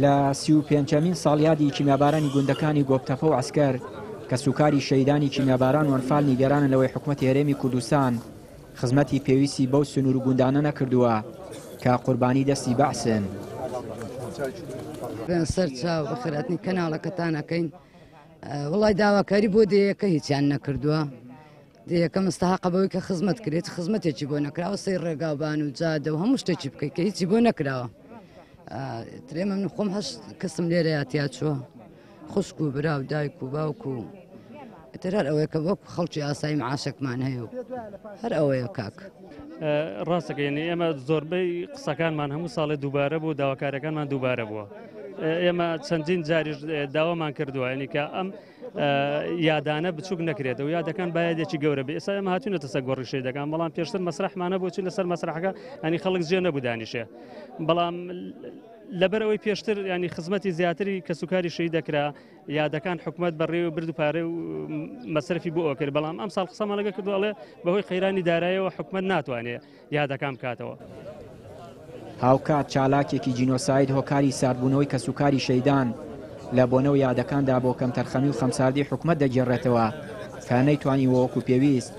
لە 35مین ساڵیادی کیمیابارانی گوندەکانی گۆپتەپە و عەسکەر، کەسوکاری شەهیدانی کیمیاباران و ئەنفال نیگەرانن لەوەی حکومەتی هەرێمی کوردستان خزمەتی پێویستی بەو سنوور و گوندانە نەکردووە کە قوربانی دەستی بەعسن. سەر چاو بەخێرهاتنی کەناڵەکەتان ئەکەین وڵی داواکاری بۆ دێیەکە هیچیان نەکردووە دێیەکە مستحقە بەوەی کە خزمەت کرێت خزمەتێکی بۆ نەکراوە سەی ڕێگاوبان و جادە و هەموو شتێکی بکەیت کە هیچی بۆ نەکراوە ترێمە من خۆم هەشت کەسم لێرەیە تیا چووە خوشک و برا و دایک و باوک و ئیتر هەر ئەوەیە کە وەک خەڵکی ئاسایی معاشێکمان هەیە و هەر ئەوەیە کاک. ڕاستەکە یعنی ئێمە زۆربەی قسەکانمان هەموو ساڵێ دووبارە بوو داواکارەکانمان دووبارە بووە ئێمە چەندین جاریش داوامان کردووە ینی کە ئەم یادانە بچوک نەکرێتەوە یادەکان باەتێکی گەورە بێ ئێستا ئێمە هاتوینەتە سەر گۆڕی شەیدەکان بەڵام پێشتر مەسرحمانە بۆچی لەسەر مەسرحەکە ئەنی خەڵک جێ نەبوو دانیشێ بەڵام لەبەر ئەوەی پێشتر ینی خزمەتی زیاتری کەسوکاری شەهید دەکرا یادەکان حکومت بەڕێوە برد و پارە و مەسرفی بۆ ئەوکرد بەڵام ئەم ساڵ قسەمان لەگە کردو ئەڵێ بەهۆی قەیرانی دارایەوە حکومت ناتوانێت یادەکان بکاتەوە. هاوکات چالاکێکی جینۆساید هۆکاری ساردبوونەوەی کەسوکاری شەهیدان لە بۆنە و یادەکاندا بۆ کەمتەرخەمی و خەمساردی حکومەت دەگێڕێتەوە کە نەیتوانیوە وەکو پێویست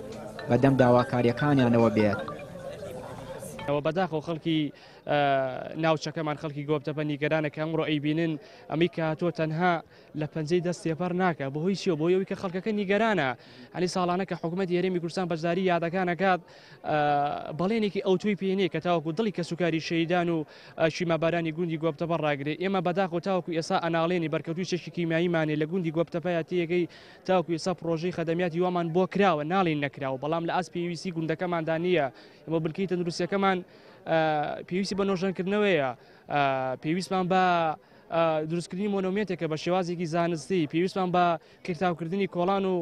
بەدەم داواکارییەکانیانەوە بێت. بەداخەوە خەڵکی ناوچەکەمان خەڵکی گۆپتەپە نیگەرانە کە ئەمڕۆ ئەیبینن ئەمەی کە هاتووە تەنها لە پەنجەی دەست تێپەڕ ناکە بەهۆی چیەوە بۆی ئەوی کە خەڵکەکە نیگەرانە هەنی ساڵانە کە حکوومەت هەرێمی کوردستان بەشداری یادەکانەکات بەڵێنێکی ئەوتۆی پێ نییە کە تاوەکو دڵی کەسوکاری شەیدان و شیمابارانی گوندی گۆپتەپە ڕاگرێ ئێمە بەداخەوە تاوەکو ئێسا ئەناڵێنی بەرکەوتوی چەکی کیمیاییمانێ لە گوندی گۆپتەپەیا تێگەی تاوەکو ئێستا پرۆژەی خەدەمیاتی وامان بۆ کراوە ناڵین نەکراوە بەڵام لە ئاست پێویستی گوندەکەماندا نییە ئێمە بنکەی تەندروستیەکەمان پێویستی بە نۆژەنکردنەوەیە پێویستمان بە دروستکردنی مۆنۆمێنتێکە بە شێوازێکی زانستی پێویستمان بە کرتاوکردنی کۆڵان و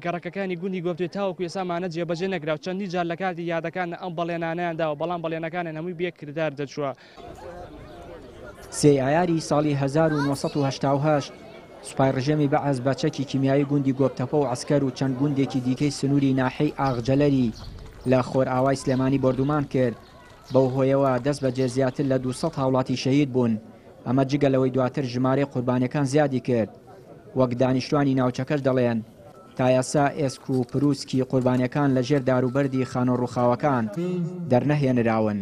گەڕەکەکانی گوندی گۆپتێ تاوەکو ئێسامانە جێبەجێ نەکرا و چەندی جار لە کاتی یادەکان ئەم بەڵێنانیان داوە بەڵام بەڵێنەکانیان هەمووی بێ کردار دەچووە. سێی ئایاری ساڵی 1988 سوپای ڕژێمی بەعس بە چەکی کیمیایی گوندی گۆپتەپە و عەسکەر و چەند گوندێکی دیکەی سنووری ناحیەی ئاغجەلەری لە خۆرئاوای سلێمانی بۆردومان کرد، بەو هۆیەوە دەستبەجێ زیاتر لە 200 هاوڵاتی شەهید بوون، ئەمە جگە لەوەی دواتر ژمارەی قوربانیەکان زیادی کرد، وەک دانیشتوانی ناوچەکەش دەڵێن تا ئێستا ئێسک و پروسکی قوربانیەکان لە ژێر داروبەردی خانوە ڕووخاوەکان دەرنەهێنراون.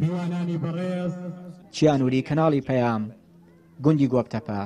چیا نوری، کەناڵی پەیام، گوندی گۆپتەپە.